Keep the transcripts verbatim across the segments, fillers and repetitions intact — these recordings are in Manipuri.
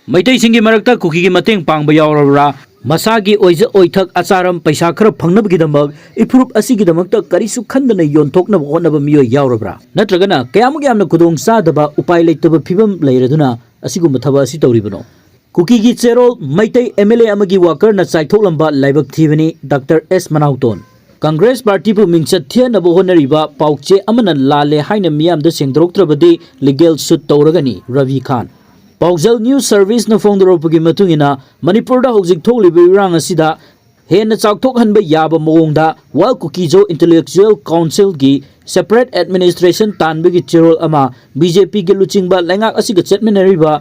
ꯃꯩꯇꯩꯁꯤꯡꯒꯤ ꯃꯔꯛꯇ ꯀꯨꯀꯤꯒꯤ ꯃꯇꯦꯡ ꯄꯥꯡꯕ ꯌꯥꯎꯔꯕ꯭ꯔꯥ? ꯃꯁꯥꯒꯤ ꯑꯣꯏꯖ ꯑꯣꯏꯊꯛ ꯑꯆꯥꯔꯝ ꯄꯩꯁꯥ ꯈꯔ ꯐꯪꯅꯕꯒꯤꯗꯃꯛ ꯏꯐꯨꯔꯨꯞ ꯑꯁꯤꯒꯤꯗꯃꯛꯇ ꯀꯔꯤꯁꯨ ꯈꯟꯗꯅ ꯌꯣꯟꯊꯣꯛꯅꯕ ꯍꯣꯠꯅꯕ ꯃꯤꯑꯣꯏ ꯌꯥꯎꯔꯕ꯭ꯔꯥ? ꯅꯠꯇ꯭ꯔꯒꯅ ꯀꯌꯥꯃꯨꯛ ꯌꯥꯝꯅ ꯈꯨꯗꯣꯡ ꯆꯥꯗꯕ, ꯎꯄꯥꯏ ꯂꯩꯇꯕ ꯐꯤꯕꯝ ꯂꯩꯔꯗꯨꯅ ꯑꯁꯤꯒꯨꯝꯕ ꯊꯕꯛ ꯑꯁꯤ ꯇꯧꯔꯤꯕꯅꯣ? ꯀꯨꯀꯤꯒꯤ ꯆꯦꯔꯣꯜ ꯃꯩꯇꯩ ꯑꯦꯝ ꯑꯦꯜ ꯑꯦ ꯑꯃꯒꯤ ꯋꯥꯀꯔꯅ ꯆꯥꯏꯊꯣꯛꯂꯝꯕ ꯂꯥꯏꯕꯛ ꯊꯤꯕꯅꯤ, ꯗꯥꯛꯇꯔ ꯑꯦꯁ ꯃꯅꯥꯎꯇꯣꯟ꯫ ꯀꯪꯒ꯭ꯔꯦꯁ ꯄꯥꯔꯇꯤꯕꯨ ꯃꯤꯡꯆꯠ ꯊꯤꯍꯟꯅꯕ ꯍꯣꯠꯅꯔꯤꯕ ꯄꯥꯎꯆꯦ ꯑꯃꯅ ꯂꯥꯜꯂꯦ ꯍꯥꯏꯅ ꯃꯤꯌꯥꯝꯗ ꯁꯦꯡꯗꯣꯔꯛꯇ꯭ꯔꯕꯗꯤ ꯂꯤꯒꯦꯜ ꯁꯨꯠ ꯇꯧꯔꯒꯅꯤ, ꯔꯕꯤ ꯈꯥꯟ꯫ ꯄꯥꯎꯖꯦꯜ ꯅ꯭ꯌꯨꯁ ꯁꯔꯚꯤꯁꯅ ꯐꯣꯡꯗꯣꯔꯛꯄꯒꯤ ꯃꯇꯨꯡ ꯏꯟꯅ, ꯃꯅꯤꯄꯨꯔꯗ ꯍꯧꯖꯤꯛ ꯊꯣꯛꯂꯤꯕ ꯏꯔꯥꯡ ꯑꯁꯤꯗ ꯍꯦꯟꯅ ꯆꯥꯎꯊꯣꯛꯍꯟꯕ ꯌꯥꯕ ꯃꯑꯣꯡꯗ ꯋꯥꯔꯜ ꯀꯨꯀꯤ ꯖꯣ ꯏꯟꯇꯦꯂꯦꯛꯆꯨꯑꯦꯜ ꯀꯥꯎꯟꯁꯤꯜꯒꯤ ꯁꯦꯄꯔꯦꯠ ꯑꯦꯗꯃꯤꯅꯤꯁꯇ꯭ꯔꯦꯁꯟ ꯇꯥꯟꯕꯒꯤ ꯆꯦꯔꯣꯜ ꯑꯃ ꯕꯤ ꯖꯦ ꯄꯤꯒꯤ ꯂꯨꯆꯤꯡꯕ ꯂꯩꯉꯥꯛ ꯑꯁꯤꯒ ꯆꯠꯃꯤꯟꯅꯔꯤꯕ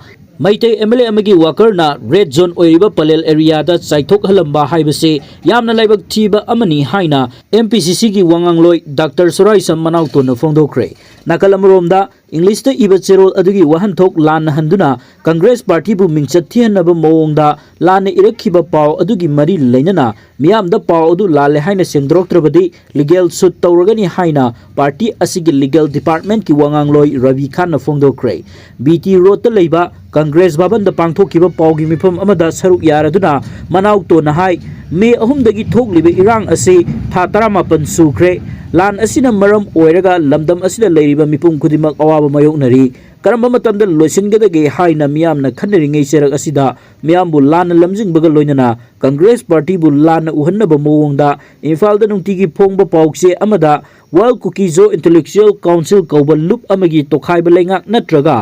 ꯃꯩꯇꯩ ꯑꯦꯝ ꯑꯦꯜ ꯑꯦ ꯑꯃꯒꯤ ꯋꯥꯀꯔꯅ ꯔꯦꯗ ꯖꯣꯟ ꯑꯣꯏꯔꯤꯕ ꯄꯂꯦꯜ ꯑꯦꯔꯤꯌꯥꯗ ꯆꯥꯏꯊꯣꯛꯍꯜꯂꯝꯕ ꯍꯥꯏꯕꯁꯤ ꯌꯥꯝꯅ ꯂꯥꯏꯕꯛ ꯊꯤꯕ ꯑꯃꯅꯤ ꯍꯥꯏꯅ ꯑꯦꯝ ꯄꯤ ꯁꯤ ꯁꯤꯒꯤ ꯋꯥꯉꯥꯡꯂꯣꯏ ꯗꯥꯛꯇꯔ ꯁꯣꯔꯥꯏꯁꯝ ꯃꯅꯥꯎꯇꯣꯟꯅ ꯐꯣꯡꯗꯣꯛꯈ꯭ꯔꯦ꯫ ꯅꯥꯀꯜ ꯑꯃꯔꯣꯝꯗ, ꯏꯪꯂꯤꯁꯇ ꯏꯕ ꯆꯦꯔꯣꯜ ꯑꯗꯨꯒꯤ ꯋꯥꯍꯟꯊꯣꯛ ꯂꯥꯟꯅ ꯍꯟꯗꯨꯅ ꯀꯪꯒ꯭ꯔꯦꯁ ꯄꯥꯔꯇꯤꯕꯨ ꯃꯤꯡꯆꯠ ꯊꯤꯍꯟꯅꯕ ꯃꯑꯣꯡꯗ ꯂꯥꯟꯅ ꯏꯔꯛꯈꯤꯕ ꯄꯥꯎ ꯑꯗꯨꯒꯤ ꯃꯔꯤ ꯂꯩꯅꯅ ꯃꯤꯌꯥꯝꯗ ꯄꯥꯎ ꯑꯗꯨ ꯂꯥꯜꯂꯦ ꯍꯥꯏꯅ ꯁꯦꯡꯗꯣꯔꯛꯇ꯭ꯔꯕꯗꯤ ꯂꯤꯒꯦꯜ ꯁꯨꯠ ꯇꯧꯔꯒꯅꯤ ꯍꯥꯏꯅ ꯄꯥꯔꯇꯤ ꯑꯁꯤꯒꯤ ꯂꯤꯒꯦꯜ ꯗꯤꯄꯥꯔꯠꯃꯦꯟꯠꯀꯤ ꯋꯥꯉꯥꯡꯂꯣꯏ ꯔꯕꯤ ꯈꯥꯟꯅ ꯐꯣꯡꯗꯣꯛꯈ꯭ꯔꯦ꯫ ꯕꯤ ꯇꯤ ꯔꯣꯗꯇ ꯂꯩꯕ ꯀꯪꯒ꯭ꯔꯦꯁ ꯚꯕꯟꯗ ꯄꯥꯡꯊꯣꯛꯈꯤꯕ ꯄꯥꯎꯒꯤ ꯃꯤꯐꯝ ꯑꯃꯗ ꯁꯔꯨꯛ ꯌꯥꯔꯗꯨꯅ ꯃꯅꯥꯎꯇꯣꯟꯅ ꯍꯥꯏ, ꯃꯦ ꯑꯍꯨꯝꯗꯒꯤ ꯊꯣꯛꯂꯤꯕ ꯏꯔꯥꯡ ꯑꯁꯤ ꯊꯥ ꯇꯔꯥꯃꯥꯄꯟ ꯁꯨꯈ꯭ꯔꯦ꯫ ꯂꯥꯟ ꯑꯁꯤꯅ ꯃꯔꯝ ꯑꯣꯏꯔꯒ ꯂꯝꯗꯝ ꯑꯁꯤꯗ ꯂꯩꯔꯤꯕ ꯃꯤꯄꯨꯝ ꯈꯨꯗꯤꯡꯃꯛ ꯑꯋꯥꯕ ꯃꯥꯌꯣꯛꯅꯔꯤ꯫ ꯀꯔꯝꯕ ꯃꯇꯝꯗ ꯂꯣꯏꯁꯤꯟꯒꯗꯒꯦ ꯍꯥꯏꯅ ꯃꯤꯌꯥꯝꯅ ꯈꯟꯅꯔꯤꯉꯩ ꯆꯩꯔꯛ ꯑꯁꯤꯗ ꯃꯤꯌꯥꯝꯕꯨ ꯂꯥꯟꯅ ꯂꯝꯖꯤꯡꯕꯒ ꯂꯣꯏꯅꯅ ꯀꯪꯒ꯭ꯔꯦꯁ ꯄꯥꯔꯇꯤꯕꯨ ꯂꯥꯟꯅ ꯎꯍꯟꯅꯕ ꯃꯑꯣꯡꯗ ꯏꯝꯐꯥꯜꯗ ꯅꯨꯡꯇꯤꯒꯤ ꯐꯣꯡꯕ ꯄꯥꯎꯆꯦ ꯑꯃꯗ ꯋꯥꯔꯜ ꯀꯨꯀꯤ ꯖꯣ ꯏꯟꯇꯦꯂꯦꯛꯆꯨꯑꯦꯜ ꯀꯥꯎꯟꯁꯤꯜ ꯀꯧꯕ ꯂꯨꯞ ꯑꯃꯒꯤ ꯇꯣꯈꯥꯏꯕ ꯂꯩꯉꯥꯛ ꯅꯠꯇ꯭ꯔꯒ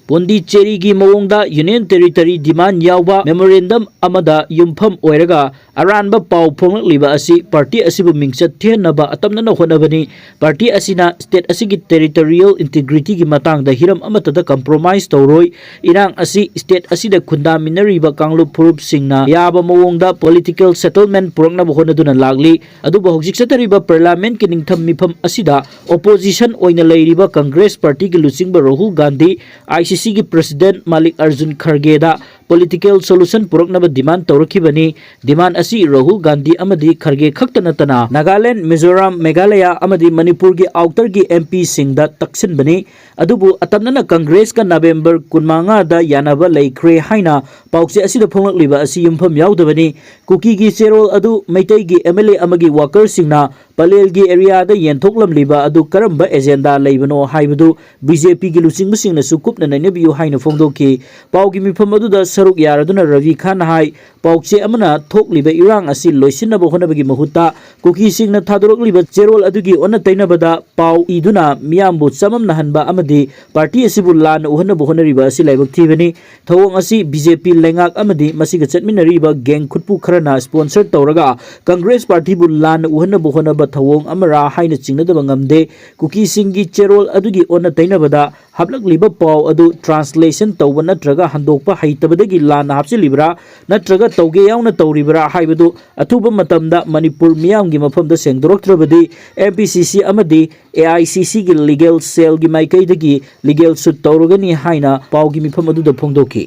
ꯄꯣꯟꯗꯤꯆꯦꯔꯤꯒꯤ ꯃꯑꯣꯡꯗ ꯌꯨꯅꯤꯌꯟ ꯇꯦꯔꯤꯇꯔꯤ ꯗꯤꯃꯥꯟ ꯌꯥꯎꯕ ꯃꯦꯃꯣꯔꯦꯟꯗꯝ ꯑꯃꯗ ꯌꯨꯝꯐꯝ ꯑꯣꯏꯔꯒ ꯑꯔꯥꯟꯕ ꯄꯥꯎ ꯐꯣꯡꯂꯛꯂꯤꯕ ꯑꯁꯤ ꯄꯥꯔꯇꯤ ꯑꯁꯤꯕꯨ ꯃꯤꯡꯆꯠ ꯊꯤꯍꯟꯅꯕ ꯑꯇꯝꯅꯅ ꯍꯣꯠꯅꯕꯅꯤ꯫ ꯄꯥꯔꯇꯤ ꯑꯁꯤꯅ ꯁ꯭ꯇꯦꯠ ꯑꯁꯤꯒꯤ ꯇꯦꯔꯤꯇꯣꯔꯤꯌꯦꯜ ꯏꯟꯇꯤꯒ꯭ꯔꯤꯇꯤꯒꯤ ꯃꯇꯥꯡꯗ ꯍꯤꯔꯝ ꯑꯃꯠꯇꯗ ꯀꯝꯄ꯭ꯔꯣꯃꯥꯏꯖ ꯇꯧꯔꯣꯏ꯫ ꯏꯔꯥꯡ ꯑꯁꯤ ꯁ꯭ꯇꯦꯠ ꯑꯁꯤꯗ ꯈꯨꯟꯗꯥꯃꯤꯟꯅꯔꯤꯕ ꯀꯥꯡꯂꯨꯞ ꯐꯨꯔꯨꯞꯁꯤꯡꯅ ꯌꯥꯕ ꯃꯑꯣꯡꯗ ꯄꯣꯂꯤꯇꯤꯀꯦꯜ ꯁꯦꯇꯜꯃꯦꯟꯠ ꯄꯨꯔꯛꯅꯕ ꯍꯣꯠꯅꯗꯨꯅ ꯂꯥꯛꯂꯤ꯫ ꯑꯗꯨꯕꯨ ꯍꯧꯖꯤꯛ ꯆꯠꯊꯔꯤꯕ ꯄꯥꯔꯂꯤꯌꯥꯃꯦꯟꯠꯀꯤ ꯅꯤꯡꯊꯝ ꯃꯤꯐꯝ ꯑꯁꯤꯗ ꯑꯣꯄꯣꯖꯤꯁꯟ ꯑꯣꯏꯅ ꯂꯩꯔꯤꯕ ꯀꯪꯒ꯭ꯔꯦꯁ ꯄꯥꯔꯇꯤꯒꯤ ꯂꯨꯆꯤꯡꯕ ꯔꯥꯍꯨꯜ ꯒꯥꯟꯙꯤ, ꯑꯥꯏ ꯁꯤ ꯁꯤꯒꯤ ꯄ꯭ꯔꯦꯁꯤꯗꯦꯟꯠ ꯃꯥꯂꯤꯛ ꯑꯔꯖꯨꯟ ꯈꯔꯒꯦꯗ ꯄꯣꯂꯤꯇꯤꯀꯦꯜ ꯁꯣꯂꯨꯁꯟ ꯄꯨꯔꯛꯅꯕ ꯗꯤꯃꯥꯟ ꯇꯧꯔꯛꯈꯤꯕꯅꯤ꯫ ꯗꯤꯃꯥꯟ ꯑꯁꯤ ꯔꯥꯍꯨꯜ ꯒꯥꯟꯙꯤ ꯑꯃꯗꯤ ꯈꯔꯒꯦ ꯈꯛꯇ ꯅꯠꯇꯅ ꯅꯥꯒꯥꯂꯦꯟ, ꯃꯤꯖꯣꯔꯥꯝ, ꯃꯦꯘꯥꯂꯌꯥ ꯑꯃꯗꯤ ꯃꯅꯤꯄꯨꯔꯒꯤ ꯑꯥꯎꯇꯔꯒꯤ ꯑꯦꯝ ꯄꯤꯁꯤꯡꯗ ꯇꯛꯁꯤꯟꯕꯅꯤ꯫ ꯑꯗꯨꯕꯨ ꯑꯇꯝꯅꯅ ꯀꯪꯒ꯭ꯔꯦꯁꯀ ꯅꯕꯦꯝꯕꯔ ꯀꯨꯟꯃꯉꯥꯗ ꯌꯥꯅꯕ ꯂꯩꯈ꯭ꯔꯦ ꯍꯥꯏꯅ ꯄꯥꯎꯆꯦ ꯑꯁꯤꯗ ꯐꯣꯡꯂꯛꯂꯤꯕ ꯑꯁꯤ ꯌꯨꯝꯐꯝ ꯌꯥꯎꯗꯕꯅꯤ꯫ ꯀꯨꯀꯤꯒꯤ ꯆꯦꯔꯣꯜ ꯑꯗꯨ ꯃꯩꯇꯩꯒꯤ ꯑꯦꯝ ꯑꯦꯜ ꯑꯦ ꯑꯃꯒꯤ ꯋꯥꯀꯔꯁꯤꯡꯅ ꯄꯂꯦꯜꯒꯤ ꯑꯦꯔꯤꯌꯥꯗ ꯌꯦꯟꯊꯣꯛꯂꯝꯂꯤꯕ ꯑꯗꯨ ꯀꯔꯝꯕ ꯑꯦꯖꯦꯟꯗꯥ ꯂꯩꯕꯅꯣ ꯍꯥꯏꯕꯗꯨ ꯕꯤ ꯖꯦ ꯄꯤꯒꯤ ꯂꯨꯆꯤꯡꯕꯁꯤꯡꯅꯁꯨ ꯀꯨꯞꯅ ꯅꯩꯅꯕꯤꯌꯨ ꯍꯥꯏꯅ ꯐꯣꯡꯗꯣꯛꯈꯤ꯫ ꯄꯥꯎꯒꯤ ꯃꯤꯐꯝ ꯑꯗꯨꯗ ꯁꯔꯨꯛ ꯌꯥꯔꯗꯨꯅ ꯔꯕꯤ ꯈꯥꯟꯅ ꯍꯥꯏ, ꯄꯥꯎꯆꯦ ꯑꯃꯅ ꯊꯣꯛꯂꯤꯕ ꯏꯔꯥꯡ ꯑꯁꯤ ꯂꯣꯏꯁꯤꯟꯅꯕ ꯍꯣꯠꯅꯕꯒꯤ ꯃꯍꯨꯠꯇ ꯀꯨꯀꯤꯁꯤꯡꯅ ꯊꯥꯗꯣꯔꯛꯂꯤꯕ ꯆꯦꯔꯣꯜ ꯑꯗꯨꯒꯤ ꯑꯣꯟꯅ ꯇꯩꯅꯕꯗ ꯄꯥꯎ ꯏꯗꯨꯅ ꯃꯤꯌꯥꯝꯕꯨ ꯆꯃꯝꯅꯍꯟꯕ ꯑꯃꯗꯤ ꯄꯥꯔꯇꯤ ꯑꯁꯤꯕꯨ ꯂꯥꯟꯅ ꯎꯍꯟꯅꯕ ꯍꯣꯠꯅꯔꯤꯕ ꯑꯁꯤ ꯂꯥꯏꯕꯛ ꯊꯤꯕꯅꯤ꯫ ꯊꯧꯑꯣꯡ ꯑꯁꯤ ꯕꯤ ꯖꯦ ꯄꯤ ꯂꯩꯉꯥꯛ ꯑꯃꯗꯤ ꯃꯁꯤꯒ ꯆꯠꯃꯤꯟꯅꯔꯤꯕ ꯒꯦꯡ ꯈꯨꯠꯄꯨ ꯈꯔꯅ ꯁ꯭ꯄꯣꯟꯁꯔ ꯇꯧꯔꯒ ꯀꯪꯒ꯭ꯔꯦꯁ ꯄꯥꯔꯇꯤꯕꯨ ꯂꯥꯟꯅ ꯎꯍꯟꯅꯕ ꯍꯣꯠꯅꯕ ꯊꯧꯑꯣꯡ ꯑꯃꯔꯥ ꯍꯥꯏꯅ ꯆꯤꯡꯅꯗꯕ ꯉꯝꯗꯦ꯫ ꯀꯨꯀꯤꯁꯤꯡꯒꯤ ꯆꯦꯔꯣꯜ ꯑꯗꯨꯒꯤ ꯑꯣꯟꯅ ꯇꯩꯅꯕꯗ ꯍꯥꯞꯂꯛꯂꯤꯕ ꯄꯥꯎ ꯑꯗꯨ ꯇ꯭ꯔꯥꯟꯁꯂꯦꯁꯟ ꯇꯧꯕ ꯅꯠꯇ꯭ꯔꯒ ꯍꯟꯗꯣꯛꯄ ꯍꯩꯇꯕꯗꯒꯤ ꯂꯥꯟꯅ ꯍꯥꯞꯆꯤꯜꯂꯤꯕ꯭ꯔꯥ ꯅꯠꯇ꯭ꯔꯒ ꯇꯧꯒꯦ ꯌꯥꯎꯅ ꯇꯧꯔꯤꯕ꯭ꯔꯥ ꯍꯥꯏꯕꯗꯨ ꯑꯊꯨꯕ ꯃꯇꯝꯗ ꯃꯅꯤꯄꯨꯔ ꯃꯤꯌꯥꯝꯒꯤ ꯃꯐꯝꯗ ꯁꯦꯡꯗꯣꯔꯛꯇ꯭ꯔꯕꯗꯤ ꯑꯦꯝ ꯄꯤ ꯁꯤ ꯁꯤ ꯑꯃꯗꯤ ꯑꯦ ꯑꯥꯏ ꯁꯤ ꯁꯤꯒꯤ ꯂꯤꯒꯦꯜ ꯁꯦꯜꯒꯤ ꯃꯥꯏꯀꯩꯗꯒꯤ ꯂꯤꯒꯦꯜ ꯁꯨꯠ ꯇꯧꯔꯒꯅꯤ ꯍꯥꯏꯅ ꯄꯥꯎꯒꯤ ꯃꯤꯐꯝ ꯑꯗꯨꯗ ꯐꯣꯡꯗꯣꯛꯈꯤ꯫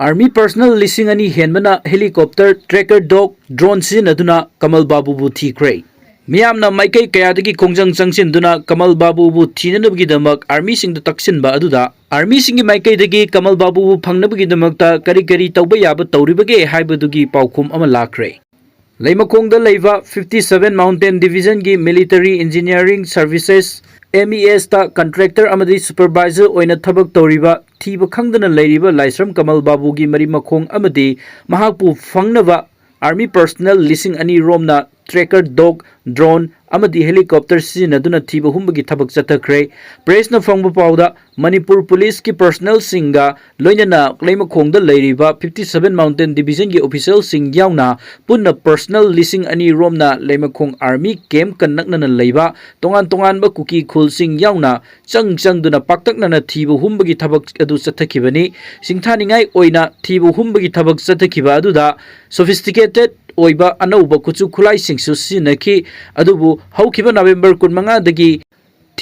ꯑꯥꯔꯃꯤ ꯄꯔꯁꯅꯦꯜ ꯂꯤꯁꯤꯡ ꯑꯅꯤ ꯍꯦꯟꯕꯅ ꯍꯦꯂꯤꯀꯣꯞꯇꯔ, ꯇ꯭ꯔꯦꯀꯔ ꯗꯣꯒ, ꯗ꯭ꯔꯣꯟ ꯁꯤꯖꯤꯟꯅꯗꯨꯅ ꯀꯃꯜ ꯕꯥꯕꯨꯕꯨ ꯊꯤꯈ꯭ꯔꯦ꯫ ꯃꯤꯌꯥꯝꯅ ꯃꯥꯏꯀꯩ ꯀꯌꯥꯗꯒꯤ ꯈꯣꯡꯖꯪ ꯆꯪꯁꯤꯟꯗꯨꯅ ꯀꯃꯜ ꯕꯥꯕꯨꯕꯨ ꯊꯤꯅꯅꯕꯒꯤꯗꯃꯛ ꯑꯥꯔꯃꯤꯁꯤꯡꯗ ꯇꯛꯁꯤꯟꯕ ꯑꯗꯨꯗ ꯑꯥꯔꯃꯤꯁꯤꯡꯒꯤ ꯃꯥꯏꯀꯩꯗꯒꯤ ꯀꯃꯜ ꯕꯥꯕꯨꯕꯨ ꯐꯪꯅꯕꯒꯤꯗꯃꯛꯇ ꯀꯔꯤ ꯀꯔꯤ ꯇꯧꯕ ꯌꯥꯕ ꯇꯧꯔꯤꯕꯒꯦ ꯍꯥꯏꯕꯗꯨꯒꯤ ꯄꯥꯎꯈꯨꯝ ꯑꯃ ꯂꯥꯛꯈ꯭ꯔꯦ꯫ ꯂꯩꯃꯈꯣꯡꯗ ꯂꯩꯕ fifty seven Mountain Division ꯒꯤ Military Engineering Services, M E S, ꯇ ꯀꯟꯇ꯭ꯔꯦꯛꯇꯔ ꯑꯃꯗꯤ ꯁꯨꯄꯔꯚꯥꯏꯖꯔ ꯑꯣꯏꯅ ꯊꯕꯛ ꯇꯧꯔꯤꯕ ꯊꯤꯕ ꯈꯪꯗꯅ ꯂꯩꯔꯤꯕ ꯂꯥꯏꯁ꯭ꯔꯝ ꯀꯃꯜ ꯕꯥꯕꯨꯒꯤ ꯃꯔꯤ ꯃꯈꯣꯡ ꯑꯃꯗꯤ ꯃꯍꯥꯛꯄꯨ ꯐꯪꯅꯕ ꯑꯥꯔꯃꯤ ꯄꯔꯁꯅꯦꯜ ꯂꯤꯁꯤꯡ ꯑꯅꯤ ꯔꯣꯝꯅ ꯇ꯭ꯔꯦꯀꯔ ꯗꯣꯒ, ꯗ꯭ꯔꯣꯟ ꯑꯃꯗꯤ ꯍꯦꯂꯤꯀꯣꯞꯇꯔ ꯁꯤꯖꯤꯟꯅꯗꯨꯅ ꯊꯤꯕ ꯍꯨꯝꯕꯒꯤ ꯊꯕꯛ ꯆꯠꯊꯈ꯭ꯔꯦ꯫ ꯄ꯭ꯔꯦꯁꯅ ꯐꯪꯕ ꯄꯥꯎꯗ ꯃꯅꯤꯄꯨꯔ ꯄꯨꯂꯤꯁꯀꯤ ꯄꯔꯁꯅꯦꯜꯁꯤꯡꯒ ꯂꯣꯏꯅꯅ ꯂꯩꯃꯈꯣꯡꯗ ꯂꯩꯔꯤꯕ fifty seven Mountain Division ꯒꯤ ꯑꯣꯐꯤꯁꯤꯌꯦꯜꯁꯤꯡ ꯌꯥꯎꯅ ꯄꯨꯟꯅ ꯄꯔꯁꯅꯦꯜ ꯂꯤꯁꯤꯡ ꯑꯅꯤ ꯔꯣꯝꯅ ꯂꯩꯃꯈꯣꯡ ꯑꯥꯔꯃꯤ ꯀꯦꯝꯞꯀ ꯅꯛꯅꯅ ꯂꯩꯕ ꯇꯣꯉꯥꯟ ꯇꯣꯉꯥꯟꯕ ꯀꯨꯀꯤ ꯈꯨꯜꯁꯤꯡ ꯌꯥꯎꯅ ꯆꯪ ꯆꯪꯗꯨꯅ ꯄꯥꯛꯇꯛꯅꯅ ꯊꯤꯕ ꯍꯨꯝꯕꯒꯤ ꯊꯕꯛ ꯑꯗꯨ ꯆꯠꯊꯈꯤꯕꯅꯤ꯫ ꯁꯤꯡꯊꯥꯅꯤꯡꯉꯥꯏ ꯑꯣꯏꯅ ꯊꯤꯕ ꯍꯨꯝꯕꯒꯤ ꯊꯕꯛ ꯆꯠꯊꯈꯤꯕ ꯑꯗꯨꯗ sophisticated ꯑꯣꯏꯕ ꯑꯅꯧꯕ ꯈꯨꯠꯁꯨ ꯈꯨꯠꯂꯥꯏꯁꯤꯡꯁꯨ ꯁꯤꯖꯤꯟꯅꯈꯤ꯫ ꯑꯗꯨꯕꯨ ꯍꯧꯈꯤꯕ ꯅꯕꯦꯝꯕꯔ ꯀꯨꯟꯃꯉꯥꯗꯒꯤ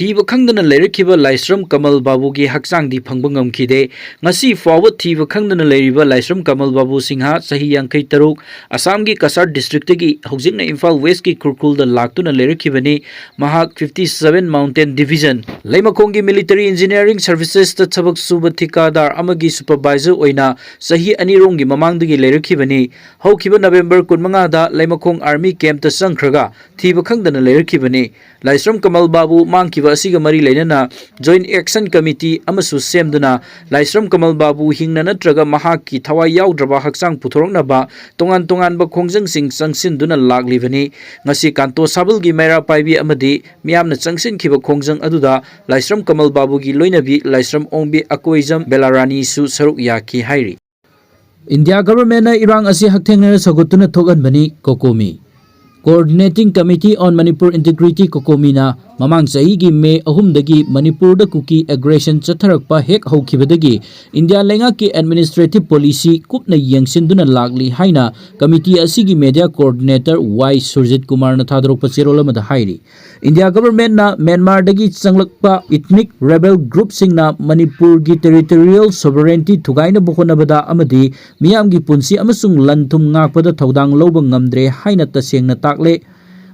ꯊꯤꯕ ꯈꯪꯗꯅ ꯂꯩꯔꯛꯈꯤꯕ ꯂꯥꯏꯁ꯭ꯔꯝ ꯀꯃꯜ ꯕꯥꯕꯨꯒꯤ ꯍꯛꯆꯥꯡꯗꯤ ꯐꯪꯕ ꯉꯝꯈꯤꯗꯦ꯫ ꯉꯁꯤ ꯐꯥꯎꯕ ꯊꯤꯕ ꯈꯪꯗꯅ ꯂꯩꯔꯤꯕ ꯂꯥꯏꯁ꯭ꯔꯝ ꯀꯃꯜ ꯕꯥꯕꯨ ꯁꯤꯡꯍ, ꯆꯍꯤ ꯌꯥꯡꯈꯩ ꯇꯔꯨꯛ, ꯑꯁꯥꯝꯒꯤ ꯀꯁꯥꯔ ꯗꯤꯁꯇ꯭ꯔꯤꯛꯇꯒꯤ ꯍꯧꯖꯤꯛꯅ ꯏꯝꯐꯥꯜ ꯋꯦꯁꯀꯤ ꯈꯨꯔꯈꯨꯜꯗ ꯂꯥꯛꯇꯨꯅ ꯂꯩꯔꯛꯈꯤꯕꯅꯤ꯫ ꯃꯍꯥꯛ fifty seven Mountain Division, ꯂꯩꯃꯈꯣꯡꯒꯤ Military Engineering Servicesꯇ ꯊꯕꯛ ꯁꯨꯕ ꯊꯤꯀꯥꯗꯥꯔ ꯑꯃꯒꯤ supervisor ꯑꯣꯏꯅ ꯆꯍꯤ ꯑꯅꯤꯔꯣꯝꯒꯤ ꯃꯃꯥꯡꯗꯒꯤ ꯂꯩꯔꯛꯈꯤꯕꯅꯤ꯫ ꯍꯧꯈꯤꯕ ꯅꯕꯦꯝꯕꯔ ꯀꯨꯟꯃꯉꯥꯗ ꯂꯩꯃꯈꯣꯡ Army campꯇ ꯆꯪꯈ꯭ꯔꯒ ꯊꯤꯕ ꯈꯪꯗꯅ ꯂꯩꯔꯛꯈꯤꯕꯅꯤ꯫ ꯂꯥꯏꯁ꯭ꯔꯝ ꯀꯃꯜ ꯕꯥꯕꯨ ꯃꯥꯡꯈꯤꯕ ꯑꯁꯤꯒ ꯃꯔꯤ ꯂꯩꯅꯅ Joint Action Committee ꯑꯃꯁꯨ ꯁꯦꯝꯗꯨꯅ ꯂꯥꯏꯁ꯭ꯔꯝ ꯀꯃꯜ ꯕꯥꯕꯨ ꯍꯤꯡꯅ ꯅꯠꯇ꯭ꯔꯒ ꯃꯍꯥꯛꯀꯤ ꯊꯋꯥꯏ ꯌꯥꯎꯗ꯭ꯔꯕ ꯍꯛꯆꯥꯡ ꯄꯨꯊꯣꯔꯛꯅꯕ ꯇꯣꯉꯥꯟ ꯇꯣꯉꯥꯟꯕ ꯈꯣꯡꯖꯪꯁꯤꯡ ꯆꯪꯁꯤꯟꯗꯨꯅ ꯂꯥꯛꯂꯤꯕꯅꯤ꯫ ꯉꯁꯤ ꯀꯥꯟꯇꯣ ꯁꯥꯕꯜꯒꯤ ꯃꯩꯔꯥ ꯄꯥꯏꯕꯤ ꯑꯃꯗꯤ ꯃꯤꯌꯥꯝꯅ ꯆꯪꯁꯤꯟꯈꯤꯕ ꯈꯣꯡꯖꯪ ꯑꯗꯨꯗ ꯂꯥꯏꯁ꯭ꯔꯝ ꯀꯃꯜ ꯕꯥꯕꯨꯒꯤ ꯂꯣꯏꯅꯕꯤ ꯂꯥꯏꯁ꯭ꯔꯝ ꯑꯣꯡꯕꯤ ꯑꯀꯣꯏꯖꯝ ꯕꯦꯂꯥꯔꯥꯅꯤꯁꯨ ꯁꯔꯨꯛ ꯌꯥꯈꯤ ꯍꯥꯏꯔꯤ꯫ ꯏꯟꯗꯤꯌꯥ ꯒꯚꯔꯟꯃꯦꯟꯠꯅ ꯏꯔꯥꯡ ꯑꯁꯤ ꯍꯛꯊꯦꯡꯅꯅ ꯁꯧꯒꯠꯇꯨꯅ ꯊꯣꯛꯍꯟꯕꯅꯤ꯫ ꯀꯣꯀꯣꯃꯤ꯫ Coordinating Committee on Manipur Integrity, ꯀꯣꯀꯣꯃꯤꯅ ꯃꯃꯥꯡ ꯆꯍꯤꯒꯤ ꯃꯦ ꯑꯍꯨꯝꯗꯒꯤ ꯃꯅꯤꯄꯨꯔꯗ ꯀꯨꯀꯤ aggression ꯆꯠꯊꯔꯛꯄ ꯍꯦꯛ ꯍꯧꯈꯤꯕꯗꯒꯤ ꯏꯟꯗꯤꯌꯥ ꯂꯩꯉꯥꯛꯀꯤ administrative policy ꯀꯨꯞꯅ ꯌꯦꯡꯁꯤꯟꯗꯨꯅ ꯂꯥꯛꯂꯤ ꯍꯥꯏꯅ committee ꯑꯁꯤꯒꯤ media coordinator ꯋꯥꯏ ꯁꯨꯔꯖꯤꯠ ꯀꯨꯃꯥꯔꯅ ꯊꯥꯗꯣꯔꯛꯄ ꯆꯦꯔꯣꯜ ꯑꯃꯗ ꯍꯥꯏꯔꯤ꯫ ꯏꯟꯗꯤꯌꯥ ꯒꯚꯔꯟꯃꯦꯟꯠꯅ ꯃ꯭ꯌꯥꯟꯃꯥꯔꯗꯒꯤ ꯆꯪꯂꯛꯄ ethnic rebel groupꯁꯤꯡꯅ ꯃꯅꯤꯄꯨꯔꯒꯤ territorial sovereignty ꯊꯨꯒꯥꯏꯅꯕ ꯍꯣꯠꯅꯕꯗ ꯑꯃꯗꯤ ꯃꯤꯌꯥꯝꯒꯤ ꯄꯨꯟꯁꯤ ꯑꯃꯁꯨꯡ ꯂꯟ ꯊꯨꯝ ꯉꯥꯛꯄꯗ ꯊꯧꯗꯥꯡ ꯂꯧꯕ ꯉꯝꯗ꯭ꯔꯦ ꯍꯥꯏꯅ ꯇꯁꯦꯡꯅ ꯇꯥꯛꯂꯦ꯫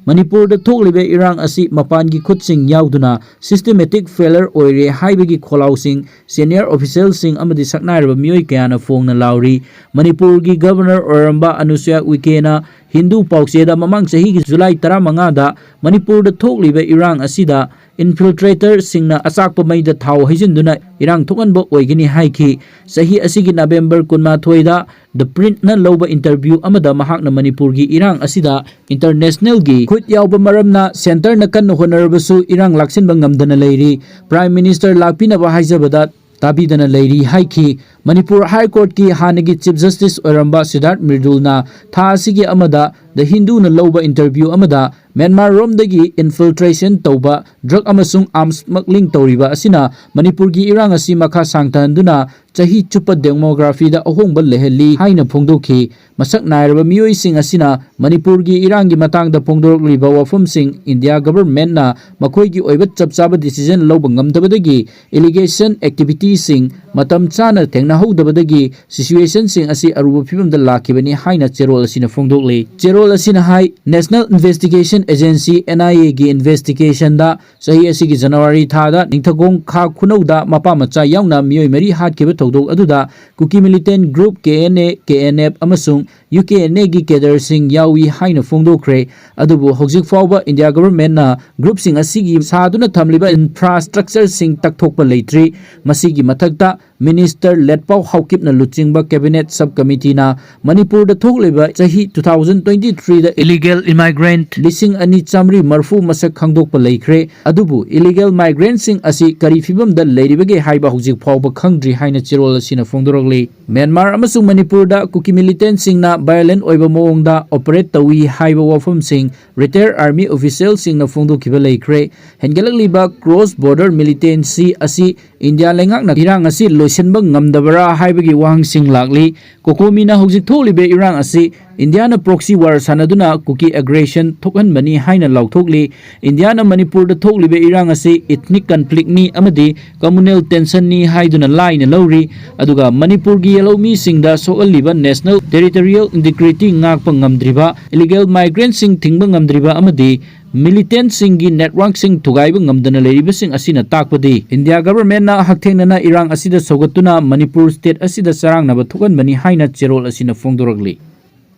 ꯃꯅꯤꯄꯨꯔꯗ ꯊꯣꯛꯂꯤꯕ ꯏꯔꯥꯡ ꯑꯁꯤ ꯃꯄꯥꯟꯒꯤ ꯈꯨꯠꯁꯤꯡ ꯌꯥꯎꯗꯨꯅ systematic failure ꯑꯣꯏꯔꯦ ꯍꯥꯏꯕꯒꯤ ꯈꯣꯜꯂꯥꯎꯁꯤꯡ senior officialꯁꯤꯡ ꯑꯃꯗꯤ ꯁꯛꯅꯥꯏꯔꯕ ꯃꯤꯑꯣꯏ ꯀꯌꯥꯅ ꯐꯣꯡꯅ ꯂꯥꯎꯔꯤ꯫ ꯃꯅꯤꯄꯨꯔꯒꯤ ꯒꯚꯔꯅꯔ ꯑꯣꯏꯔꯝꯕ ꯑꯅꯨꯁꯨꯌꯥ ꯎꯏꯀꯦꯅ ꯍꯤꯟꯗꯨ ꯄꯥꯎꯆꯦꯗ ꯃꯃꯥꯡ ꯆꯍꯤꯒꯤ ꯖꯨꯂꯥꯏ ꯇꯔꯥꯃꯉꯥꯗ ꯃꯅꯤꯄꯨꯔꯗ ꯊꯣꯛꯂꯤꯕ ꯏꯔꯥꯡ ꯑꯁꯤꯗ infiltratorꯁꯤꯡꯅ ꯑꯆꯥꯛꯄ ꯃꯩꯗ ꯊꯥꯎ ꯍꯩꯖꯤꯟꯗꯨꯅ ꯏꯔꯥꯡ ꯊꯣꯛꯍꯟꯕ ꯑꯣꯏꯒꯅꯤ ꯍꯥꯏꯈꯤ꯫ ꯆꯍꯤ ꯑꯁꯤꯒꯤ ꯅꯕꯦꯝꯕꯔ ꯀꯨꯟꯃꯥꯊꯣꯏꯗ The Printꯅ ꯂꯧꯕ interview ꯑꯃꯗ ꯃꯍꯥꯛꯅ ꯃꯅꯤꯄꯨꯔꯒꯤ ꯏꯔꯥꯡ ꯑꯁꯤꯗ internationalꯒꯤ ꯈꯨꯠ ꯌꯥꯎꯕ ꯃꯔꯝꯅ centreꯅ ꯀꯟꯅ ꯍꯣꯠꯅꯔꯕꯁꯨ ꯏꯔꯥꯡ ꯂꯥꯛꯁꯤꯟꯕ ꯉꯝꯗꯅ ꯂꯩꯔꯤ꯫ Prime Minister ꯂꯥꯛꯄꯤꯅꯕ ꯍꯥꯏꯖꯕꯗ ꯇꯥꯕꯤꯗꯅ ꯂꯩꯔꯤ ꯍꯥꯏꯈꯤ꯫ ꯃꯅꯤꯄꯨꯔ ꯍꯥꯏ ꯀꯣꯔꯠꯀꯤ ꯍꯥꯟꯅꯒꯤ ꯆꯤꯐ ꯖꯁꯇꯤꯁ ꯑꯣꯏꯔꯝꯕ ꯁꯤꯗꯥꯔꯠ ꯃ꯭ꯔꯤꯗꯨꯜꯅ ꯊꯥ ꯑꯁꯤꯒꯤ ꯑꯃꯗ ꯗ ꯍꯤꯟꯗꯨꯅ ꯂꯧꯕ ꯏꯟꯇꯔꯚ꯭ꯌꯨ ꯑꯃꯗ ꯃ꯭ꯌꯥꯟꯃꯥꯔ ꯔꯣꯝꯗꯒꯤ ꯏꯟꯐꯤꯜꯇ꯭ꯔꯦꯁꯟ ꯇꯧꯕ ꯗ꯭ꯔꯒ ꯑꯃꯁꯨꯡ ꯑꯥꯔꯝꯁ ꯁ꯭ꯃꯒ꯭ꯂꯤꯡ ꯇꯧꯔꯤꯕ ꯑꯁꯤꯅ ꯃꯅꯤꯄꯨꯔꯒꯤ ꯏꯔꯥꯡ ꯑꯁꯤ ꯃꯈꯥ ꯁꯥꯡꯊꯍꯟꯗꯨꯅ ꯆꯍꯤ ꯆꯨꯞꯄ ꯗꯦꯃꯣꯒ꯭ꯔꯥꯐꯤꯗ ꯑꯍꯣꯡꯕ ꯂꯩꯍꯜꯂꯤ ꯍꯥꯏꯅ ꯐꯣꯡꯗꯣꯛꯈꯤ꯫ ꯃꯁꯛ ꯅꯥꯏꯔꯕ ꯃꯤꯑꯣꯏꯁꯤꯡ ꯑꯁꯤꯅ ꯃꯅꯤꯄꯨꯔꯒꯤ ꯏꯔꯥꯡꯒꯤ ꯃꯇꯥꯡꯗ ꯐꯣꯡꯗꯣꯔꯛꯂꯤꯕ ꯋꯥꯐꯝꯁꯤꯡ ꯏꯟꯗꯤꯌꯥ ꯒꯚꯔꯟꯃꯦꯟꯠꯅ ꯃꯈꯣꯏꯒꯤ ꯑꯣꯏꯕ ꯆꯞ ꯆꯥꯕ ꯗꯤꯁꯤꯖꯟ ꯂꯧꯕ ꯉꯝꯗꯕꯗꯒꯤ ꯏꯂꯤꯒꯦꯁꯟ ꯑꯦꯛꯇꯤꯚꯤꯇꯤꯁꯤꯡ ꯃꯇꯝ ꯆꯥꯅ ꯊꯦꯡꯅꯍꯧꯗꯕꯗꯒꯤ ꯁꯤꯆꯨꯋꯦꯁꯟꯁꯤꯡ ꯑꯁꯤ ꯑꯔꯨꯕ ꯐꯤꯕꯝꯗ ꯂꯥꯛꯈꯤꯕꯅꯤ ꯍꯥꯏꯅ ꯆꯦꯔꯣꯜ ꯑꯁꯤꯅ ꯐꯣꯡꯗꯣꯛꯂꯤ꯫ ꯆꯦꯔꯣꯜ ꯑꯁꯤꯅ ꯍꯥꯏ, ꯅꯦꯁꯅꯦꯜ ꯏꯟꯚꯦꯁꯇꯤꯒꯦꯁꯟ ꯑꯦꯖꯦꯟꯁꯤ, ꯑꯦꯟ ꯑꯥꯏ ꯑꯦꯒꯤ ꯏꯟꯚꯦꯁꯇꯤꯒꯦꯁꯟꯗ ꯆꯍꯤ ꯑꯁꯤꯒꯤ ꯖꯅꯋꯥꯔꯤ ꯊꯥꯗ ꯅꯤꯡꯊꯧꯈꯣꯡ ꯈꯥ ꯈꯨꯅꯧꯗ ꯃꯄꯥ ꯃꯆꯥ ꯌꯥꯎꯅ ꯃꯤꯑꯣꯏ ꯃꯔꯤ ꯍꯥꯠꯈꯤꯕ ꯊꯧꯗꯣꯛ ꯑꯗꯨꯗ Kuki militant group K N A, K N F ꯑꯃꯁꯨꯡ ꯌꯨ ꯀꯦ ꯑꯦꯟ ꯑꯦꯒꯤ ꯀꯦꯗꯔꯁꯤꯡ ꯌꯥꯎꯏ ꯍꯥꯏꯅ ꯐꯣꯡꯗꯣꯛꯈ꯭ꯔꯦ꯫ ꯑꯗꯨꯕꯨ ꯍꯧꯖꯤꯛ ꯐꯥꯎꯕ ꯏꯟꯗꯤꯌꯥ ꯒꯚꯔꯟꯃꯦꯟꯠꯅ ꯒ꯭ꯔꯨꯞꯁꯤꯡ ꯑꯁꯤꯒꯤ ꯁꯥꯗꯨꯅ ꯊꯝꯂꯤꯕ ꯏꯟꯐ꯭ꯔꯥꯁ꯭ꯇ꯭ꯔꯛꯆꯔꯁꯤꯡ ꯇꯛꯊꯣꯛꯄ ꯂꯩꯇ꯭ꯔꯤ꯫ ꯃꯁꯤꯒꯤ ꯃꯊꯛꯇ ꯃꯤꯅꯤꯁꯇꯔ ꯂꯦꯠꯄꯥꯎ ꯍꯥꯎꯀꯤꯞꯅ ꯂꯨꯆꯤꯡꯕ ꯀꯦꯕꯤꯅꯦꯠ ꯁꯕ ꯀꯃꯤꯇꯤꯅ ꯃꯅꯤꯄꯨꯔꯗ ꯊꯣꯛꯂꯤꯕ ꯆꯍꯤ ꯇꯨ ꯊꯥꯎꯖꯟ ꯇ꯭ꯋꯦꯟꯇꯤ ꯊ꯭ꯔꯤꯗ ꯏꯂꯤꯒꯦꯜ ꯏꯃꯥꯏꯒ꯭ꯔꯦꯟꯠ ꯂꯤꯁꯤꯡ ꯑꯅꯤ ꯆꯥꯃꯔꯤ ꯃꯔꯐꯨ ꯃꯁꯛ ꯈꯪꯗꯣꯛꯄ ꯂꯩꯈ꯭ꯔꯦ꯫ ꯑꯗꯨꯕꯨ ꯏꯂꯤꯒꯦꯜ ꯃꯥꯏꯒ꯭ꯔꯦꯟꯠꯁꯤꯡ ꯑꯁꯤ ꯀꯔꯤ ꯐꯤꯕꯝꯗ ꯂꯩꯔꯤꯕꯒꯦ ꯍꯥꯏꯕ ꯍꯧꯖꯤꯛ ꯐꯥꯎꯕ ꯈꯪꯗ꯭ꯔꯤ ꯍꯥꯏꯅ ꯆꯦꯔꯣꯜ ꯑꯁꯤꯅ ꯐꯣꯡꯗꯣꯔꯛꯂꯤ꯫ ꯃ꯭ꯌꯥꯟꯃꯥꯔ ꯑꯃꯁꯨꯡ ꯃꯅꯤꯄꯨꯔꯗ ꯀꯨꯀꯤ ꯃꯤꯂꯤꯇꯦꯟꯠꯁꯤꯡꯅ ꯚꯥꯏꯑꯣꯂꯦꯟꯠ ꯑꯣꯏꯕ ꯃꯑꯣꯡꯗ ꯑꯣꯄꯔꯦꯠ ꯇꯧꯏ ꯍꯥꯏꯕ ꯋꯥꯐꯝꯁꯤꯡ ꯔꯤꯇꯥꯌꯔ ꯑꯥꯔꯃꯤ ꯑꯣꯐꯤꯁꯤꯌꯦꯜꯁꯤꯡꯅ ꯐꯣꯡꯗꯣꯛꯈꯤꯕ ꯂꯩꯈ꯭ꯔꯦ꯫ ꯍꯦꯟꯒꯠꯂꯛꯂꯤꯕ ꯀ꯭ꯔꯣꯁ ꯕꯣꯔꯗꯔ ꯃꯤꯂꯤꯇꯦꯟꯁꯤ ꯑꯁꯤ ꯏꯟꯗꯤꯌꯥ ꯂꯩꯉꯥꯛꯅ ꯏꯔꯥꯡ ꯑꯁꯤ ꯂꯣꯏꯁꯤꯟꯕ ꯉꯝꯗꯕꯔꯥ ꯍꯥꯏꯕꯒꯤ ꯋꯥꯍꯪꯁꯤꯡ ꯂꯥꯛꯂꯤ꯫ ꯀꯣꯀꯣꯃꯤꯅ ꯍꯧꯖꯤꯛ ꯊꯣꯛꯂꯤꯕ ꯏꯔꯥꯡ ꯑꯁꯤ ꯏꯟꯗꯤꯌꯥꯅ ꯄ꯭ꯔꯣꯛꯁꯤ ꯋꯥꯔ ꯁꯥꯟꯅꯗꯨꯅ ꯀꯨꯀꯤ ꯑꯦꯒ꯭ꯔꯦꯁꯟ ꯊꯣꯛꯍꯟꯕꯅꯤ ꯍꯥꯏꯅ ꯂꯥꯎꯊꯣꯛꯂꯤ꯫ ꯏꯟꯗꯤꯌꯥꯅ ꯃꯅꯤꯄꯨꯔꯗ ꯊꯣꯛꯂꯤꯕ ꯏꯔꯥꯡ ꯑꯁꯤ ꯏꯊꯅꯤꯛ ꯀꯟꯐ꯭ꯂꯤꯛꯅꯤ ꯑꯃꯗꯤ ꯀꯝꯃꯨꯅꯦꯜ ꯇꯦꯟꯁꯟꯅꯤ ꯍꯥꯏꯗꯨꯅ ꯂꯥꯏꯅ ꯂꯧꯔꯤ꯫ ꯑꯗꯨꯒ ꯃꯅꯤꯄꯨꯔꯒꯤ ꯌꯦꯜꯍꯧꯃꯤꯁꯤꯡꯗ ꯁꯣꯛꯍꯜꯂꯤꯕ ꯅꯦꯁꯅꯦꯜ ꯇꯦꯔꯤꯇꯣꯔꯤꯌꯦꯜ ꯏꯟꯇꯤꯒ꯭ꯔꯤꯇꯤ ꯉꯥꯛꯄ ꯉꯝꯗ꯭ꯔꯤꯕ, ꯏꯂꯤꯒꯦꯜ ꯃꯥꯏꯒ꯭ꯔꯦꯟꯠꯁꯤꯡ ꯊꯤꯡꯕ ꯉꯝꯗ꯭ꯔꯤꯕ ꯑꯃꯗꯤ ꯃꯤꯂꯤꯇꯦꯟꯠꯁꯤꯡꯒꯤ ꯅꯦꯠꯋꯥꯔꯛꯁꯤꯡ ꯊꯨꯒꯥꯏꯕ ꯉꯝꯗꯅ ꯂꯩꯔꯤꯕꯁꯤꯡ ꯑꯁꯤꯅ ꯇꯥꯛꯄꯗꯤ ꯏꯟꯗꯤꯌꯥ ꯒꯚꯔꯟꯃꯦꯟꯠꯅ ꯍꯛꯊꯦꯡꯅꯅ ꯏꯔꯥꯡ ꯑꯁꯤꯗ ꯁꯧꯒꯠꯇꯨꯅ ꯃꯅꯤꯄꯨꯔ ꯁ꯭ꯇꯦꯠ ꯑꯁꯤꯗ ꯆꯔꯥꯡꯅꯕ ꯊꯣꯛꯍꯟꯕꯅꯤ ꯍꯥꯏꯅ ꯆꯦꯔꯣꯜ ꯑꯁꯤꯅ ꯐꯣꯡꯗꯣꯔꯛꯂꯤ꯫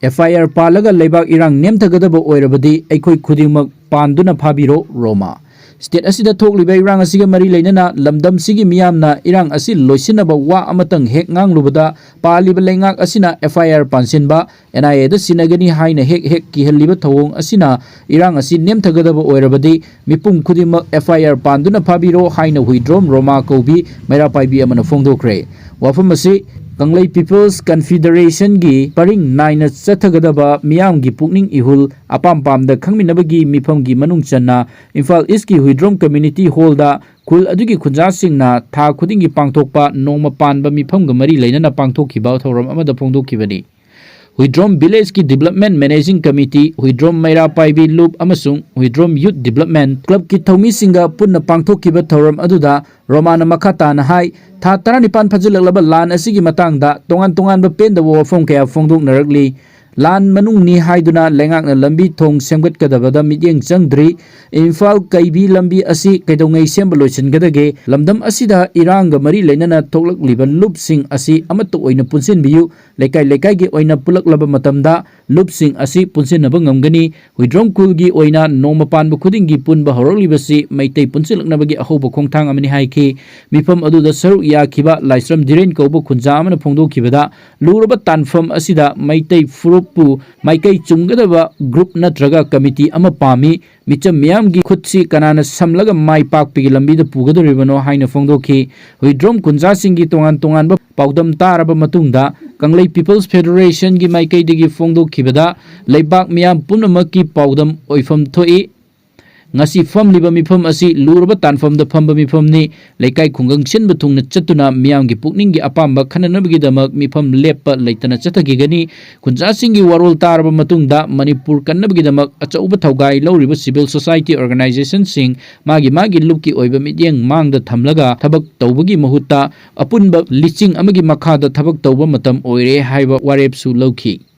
ꯑꯦꯐ ꯑꯥꯏ ꯑꯥꯔ ꯄꯥꯜꯂꯒ ꯂꯩꯕꯥꯛ ꯏꯔꯥꯡ ꯅꯦꯝꯊꯒꯗꯕ ꯑꯣꯏꯔꯕꯗꯤ ꯑꯩꯈꯣꯏ ꯈꯨꯗꯤꯡꯃꯛ ꯄꯥꯟꯗꯨꯅ ꯐꯥꯕꯤꯔꯣ, ꯔꯣꯃꯥ꯫ ꯁ꯭ꯇꯦꯠ ꯑꯁꯤꯗ ꯊꯣꯛꯂꯤꯕ ꯏꯔꯥꯡ ꯑꯁꯤꯒ ꯃꯔꯤ ꯂꯩꯅꯅ ꯂꯝꯗꯝꯁꯤꯒꯤ ꯃꯤꯌꯥꯝꯅ ꯏꯔꯥꯡ ꯑꯁꯤ ꯂꯣꯏꯁꯤꯟꯅꯕ ꯋꯥ ꯑꯃꯇꯪ ꯍꯦꯛ ꯉꯥꯡꯂꯨꯕꯗ ꯄꯥꯜꯂꯤꯕ ꯂꯩꯉꯥꯛ ꯑꯁꯤꯅ F I R ꯄꯥꯟꯁꯤꯟꯕ, N I A ꯗ ꯁꯤꯟꯅꯒꯅꯤ ꯍꯥꯏꯅ ꯍꯦꯛ ꯍꯦꯛ ꯀꯤꯍꯜꯂꯤꯕ ꯊꯧꯑꯣꯡ ꯑꯁꯤꯅ ꯏꯔꯥꯡ ꯑꯁꯤ ꯅꯦꯝꯊꯒꯗꯕ ꯑꯣꯏꯔꯕꯗꯤ ꯃꯤꯄꯨꯝ ꯈꯨꯗꯤꯡꯃꯛ F I R ꯄꯥꯟꯗꯨꯅ ꯐꯥꯕꯤꯔꯣ ꯍꯥꯏꯅ ꯍꯨꯏꯗ꯭ꯔꯣꯝ ꯔꯣꯃꯥ ꯀꯧꯕꯤ ꯃꯩꯔꯥ ꯄꯥꯏꯕꯤ ꯑꯃꯅ ꯐꯣꯡꯗꯣꯛꯈ꯭ꯔꯦ꯫ ꯋꯥꯐꯝ ꯑꯁꯤ ꯀꯪꯂꯩ People's Confederation ꯒꯤ ꯄꯔꯤꯡ ꯅꯥꯏꯅ ꯆꯠꯊꯒꯗꯕ ꯃꯤꯌꯥꯝꯒꯤ ꯄꯨꯛꯅꯤꯡ ꯏꯍꯨꯜ ꯑꯄꯥꯝ ꯄꯥꯝꯗ ꯈꯪꯃꯤꯟꯅꯕꯒꯤ ꯃꯤꯐꯝꯒꯤ ꯃꯅꯨꯡ ꯆꯟꯅ ꯏꯝꯐꯥꯜ ꯏꯁꯀꯤ ꯍꯨꯏꯗ꯭ꯔꯣꯝ ꯀꯝꯃ꯭ꯌꯨꯅꯤꯇꯤ ꯍꯣꯜꯗ ꯈꯨꯜ ꯑꯗꯨꯒꯤ ꯈꯨꯟꯖꯥꯁꯤꯡꯅ ꯊꯥ ꯈꯨꯗꯤꯡꯒꯤ ꯄꯥꯡꯊꯣꯛꯄ ꯅꯣꯡꯃ ꯄꯥꯟꯕ ꯃꯤꯐꯝꯒ ꯃꯔꯤ ꯂꯩꯅꯅ ꯄꯥꯡꯊꯣꯛꯈꯤꯕ ꯊꯧꯔꯝ ꯑꯃꯗ ꯐꯣꯡꯗꯣꯛꯈꯤꯕꯅꯤ꯫ ꯍꯨꯏꯗ꯭ꯔꯣꯝ ꯚꯤꯂꯦꯖꯀꯤ development managing committee, Huidrom Meira Paibi ꯂꯨꯞ ꯑꯃꯁꯨꯡ ꯍꯨꯏꯗ꯭ꯔꯣꯝ ꯌꯨꯠ ꯗꯤꯕ꯭ꯂꯞꯃꯦꯟ ꯀ꯭ꯂꯕꯀꯤ ꯊꯧꯃꯤꯁꯤꯡꯒ ꯄꯨꯟꯅ ꯄꯥꯡꯊꯣꯛꯈꯤꯕ ꯊꯧꯔꯝ ꯑꯗꯨꯗ ꯔꯣꯃꯥꯅ ꯃꯈꯥ ꯇꯥꯅ ꯍꯥꯏ, ꯊꯥ ꯇꯔꯥꯅꯤꯄꯥꯟ ꯐꯥꯖꯤꯜꯂꯛꯂꯕ ꯂꯥꯟ ꯑꯁꯤꯒꯤ ꯃꯇꯥꯡꯗ ꯇꯣꯉꯥꯟ ꯇꯣꯉꯥꯟꯕ ꯄꯦꯟꯗꯕ ꯋꯥꯐꯝ ꯀꯌꯥ ꯐꯣꯡꯗꯣꯛꯅꯔꯛꯂꯤ꯫ ꯂꯥꯟ ꯃꯅꯨꯡꯅꯤ ꯍꯥꯏꯗꯨꯅ ꯂꯩꯉꯥꯛꯅ ꯂꯝꯕꯤ ꯊꯣꯡ ꯁꯦꯝꯒꯠꯀꯗꯕꯗ ꯃꯤꯠꯌꯦꯡ ꯆꯪꯗ꯭ꯔꯤ꯫ ꯏꯝꯐꯥꯜ ꯀꯩꯕꯤ ꯂꯝꯕꯤ ꯑꯁꯤ ꯀꯩꯗꯧꯉꯩ ꯁꯦꯝꯕ ꯂꯣꯏꯁꯤꯟꯒꯗꯒꯦ? ꯂꯝꯗꯝ ꯑꯁꯤꯗ ꯏꯔꯥꯡꯒ ꯃꯔꯤ ꯂꯩꯅꯅ ꯊꯣꯛꯂꯛꯂꯤꯕ ꯂꯨꯞꯁꯤꯡ ꯑꯁꯤ ꯑꯃꯠꯇ ꯑꯣꯏꯅ ꯄꯨꯟꯁꯤꯟꯕꯤꯌꯨ꯫ ꯂꯩꯀꯥꯏ ꯂꯩꯀꯥꯏꯒꯤ ꯑꯣꯏꯅ ꯄꯨꯜꯂꯛꯂꯕ ꯃꯇꯝꯗ ꯂꯨꯞꯁꯤꯡ ꯑꯁꯤ ꯄꯨꯟꯁꯤꯟꯅꯕ ꯉꯝꯒꯅꯤ꯫ ꯍꯨꯏꯗ꯭ꯔꯣꯝ ꯈꯨꯜꯒꯤ ꯑꯣꯏꯅ ꯅꯣꯡꯃ ꯄꯥꯟꯕ ꯈꯨꯗꯤꯡꯒꯤ ꯄꯨꯟꯕ ꯍꯧꯔꯛꯂꯤꯕꯁꯤ ꯃꯩꯇꯩ ꯄꯨꯟꯁꯤꯜꯂꯛꯅꯕꯒꯤ ꯑꯍꯧꯕ ꯈꯣꯡꯊꯥꯡ ꯑꯃꯅꯤ ꯍꯥꯏꯈꯤ꯫ ꯃꯤꯐꯝ ꯑꯗꯨꯗ ꯁꯔꯨꯛ ꯌꯥꯈꯤꯕ ꯂꯥꯏꯁ꯭ꯔꯝ ꯙꯤꯔꯦꯟ ꯀꯧꯕ ꯈꯨꯟꯖꯥ ꯑꯃꯅ ꯐꯣꯡꯗꯣꯛꯈꯤꯕꯗ, ꯂꯨꯔꯕ ꯇꯥꯟꯐꯝ ꯑꯁꯤꯗ ꯃꯩꯇꯩ ꯐꯨꯔꯨꯞꯄꯨ ꯃꯥꯏꯀꯩ ꯆꯨꯝꯒꯗꯕ ꯒ꯭ꯔꯨꯞ ꯅꯠꯇ꯭ꯔꯒ ꯀꯃꯤꯇꯤ ꯑꯃ ꯄꯥꯝꯃꯤ꯫ ꯃꯤꯆꯝ ꯃꯤꯌꯥꯝꯒꯤ ꯈꯨꯠꯁꯤ ꯀꯅꯥꯅ ꯁꯝꯂꯒ ꯃꯥꯏ ꯄꯥꯛꯄꯒꯤ ꯂꯝꯕꯤꯗ ꯄꯨꯒꯗꯧꯔꯤꯕꯅꯣ ꯍꯥꯏꯅ ꯐꯣꯡꯗꯣꯛꯈꯤ꯫ ꯍꯨꯏꯗ꯭ꯔꯣꯝ ꯈꯨꯟꯖꯥꯁꯤꯡꯒꯤ ꯇꯣꯉꯥꯟ ꯇꯣꯉꯥꯟꯕ ꯄꯥꯎꯗꯝ ꯇꯥꯔꯕ ꯃꯇꯨꯡꯗ ꯀꯪꯂꯩ People's Federation ꯒꯤ ꯃꯥꯏꯀꯩꯗꯒꯤ ꯐꯣꯡꯗꯣꯛꯈꯤꯕꯗ ꯂꯩꯕꯥꯛ ꯃꯤꯌꯥꯝ ꯄꯨꯝꯅꯃꯛꯀꯤ ꯄꯥꯎꯗꯝ ꯑꯣꯏꯐꯝ ꯊꯣꯛꯏ꯫ ꯉꯁꯤ ꯐꯝꯂꯤꯕ ꯃꯤꯐꯝ ꯑꯁꯤ ꯂꯨꯔꯕ ꯇꯥꯟꯐꯝꯗ ꯐꯝꯕ ꯃꯤꯐꯝꯅꯤ꯫ ꯂꯩꯀꯥꯏ ꯈꯨꯡꯒꯪ ꯁꯤꯟꯕ ꯊꯨꯡꯅ ꯆꯠꯇꯨꯅ ꯃꯤꯌꯥꯝꯒꯤ ꯄꯨꯛꯅꯤꯡꯒꯤ ꯑꯄꯥꯝꯕ ꯈꯟꯅꯅꯕꯒꯤꯗꯃꯛ ꯃꯤꯐꯝ ꯂꯦꯞꯄ ꯂꯩꯇꯅ ꯆꯠꯊꯈꯤꯒꯅꯤ꯫ ꯈꯨꯟꯖꯥꯁꯤꯡꯒꯤ ꯋꯥꯔꯣꯜ ꯇꯥꯔꯕ ꯃꯇꯨꯡꯗ ꯃꯅꯤꯄꯨꯔ ꯀꯟꯅꯕꯒꯤꯗꯃꯛ ꯑꯆꯧꯕ ꯊꯧꯒꯥꯏ ꯂꯧꯔꯤꯕ civil society organization ꯁꯤꯡ ꯃꯥꯒꯤ ꯃꯥꯒꯤ ꯂꯨꯞꯀꯤ ꯑꯣꯏꯕ ꯃꯤꯠꯌꯦꯡ ꯃꯥꯡꯗ ꯊꯝꯂꯒ ꯊꯕꯛ ꯇꯧꯕꯒꯤ ꯃꯍꯨꯠꯇ ꯑꯄꯨꯟꯕ ꯂꯤꯆꯤꯡ ꯑꯃꯒꯤ ꯃꯈꯥꯗ ꯊꯕꯛ ꯇꯧꯕ ꯃꯇꯝ ꯑꯣꯏꯔꯦ ꯍꯥꯏꯕ ꯋꯥꯔꯦꯞꯁꯨ ꯂꯧꯈꯤ꯫